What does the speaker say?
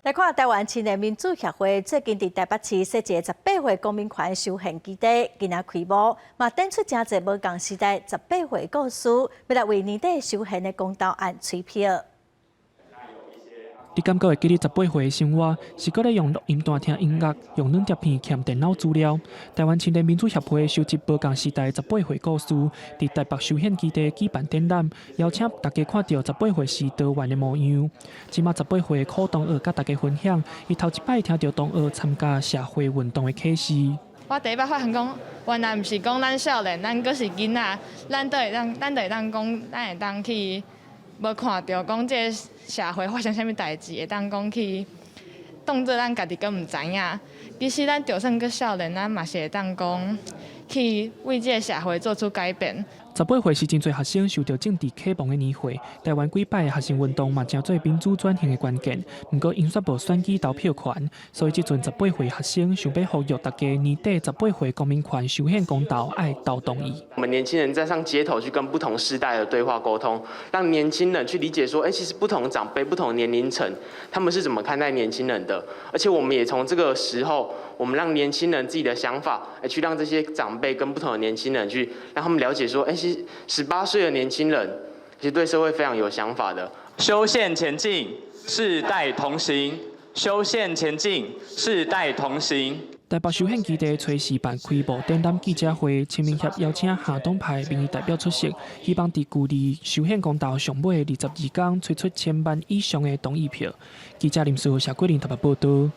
來看臺灣青年民主協會最近佇臺北市設一個十八歲公民權修憲基地，今仔開幕，嘛展出誠濟無仝時代十八歲故事，欲來為年底修憲的公投案催票。你感覺會記得十八歲的生活，是閣咧用錄音帶聽音樂，用軟碟片抾電腦資料。臺灣青年民主協會收集無仝時代十八歲故事，佇臺北修憲基地舉辦展覽，邀請大家看著十八歲時台灣的模樣。這馬十八歲的柯東學佮大家分享，伊頭一擺聽著同學參加社會運動的啟示。我第一擺發現講，原來毋是講咱少年，咱閣是囡仔，咱都會當，咱就會當講，咱會當去無看著講這个社會發生啥物代誌，會當講去當做咱家己閣毋知影。其實咱就算閣少年，咱嘛是會當講去為這个社會做出改變。十八歲是真濟學生受著政治啟蒙的年歲，臺灣幾擺的學生運動嘛，成做民主轉型的關鍵。毋過𪜶煞無選舉投票權，所以這陣十八歲學生想欲呼籲大家年底十八歲公民權修憲公投愛投同意。我們年輕人在上街頭去跟不同世代的對話溝通，讓年輕人去理解說，其實不同長輩、不同年齡層，他們是怎麼看待年輕人的。而且我們也從這個時候，我們讓年輕人自己的想法，去讓這些長輩跟不同的年輕人去，讓他們了解說，其實18歲的年輕人其實對社會非常有想法的。修憲前進，世代同行。修憲前進，世代同行。臺北修憲基地初四辦開幕展覽記者會，青民協邀請下黨派民意代表出席，希望佇距離修憲公投上尾二十二工，催出千萬以上的同意票。記者林思豪、謝桂玲台北報道。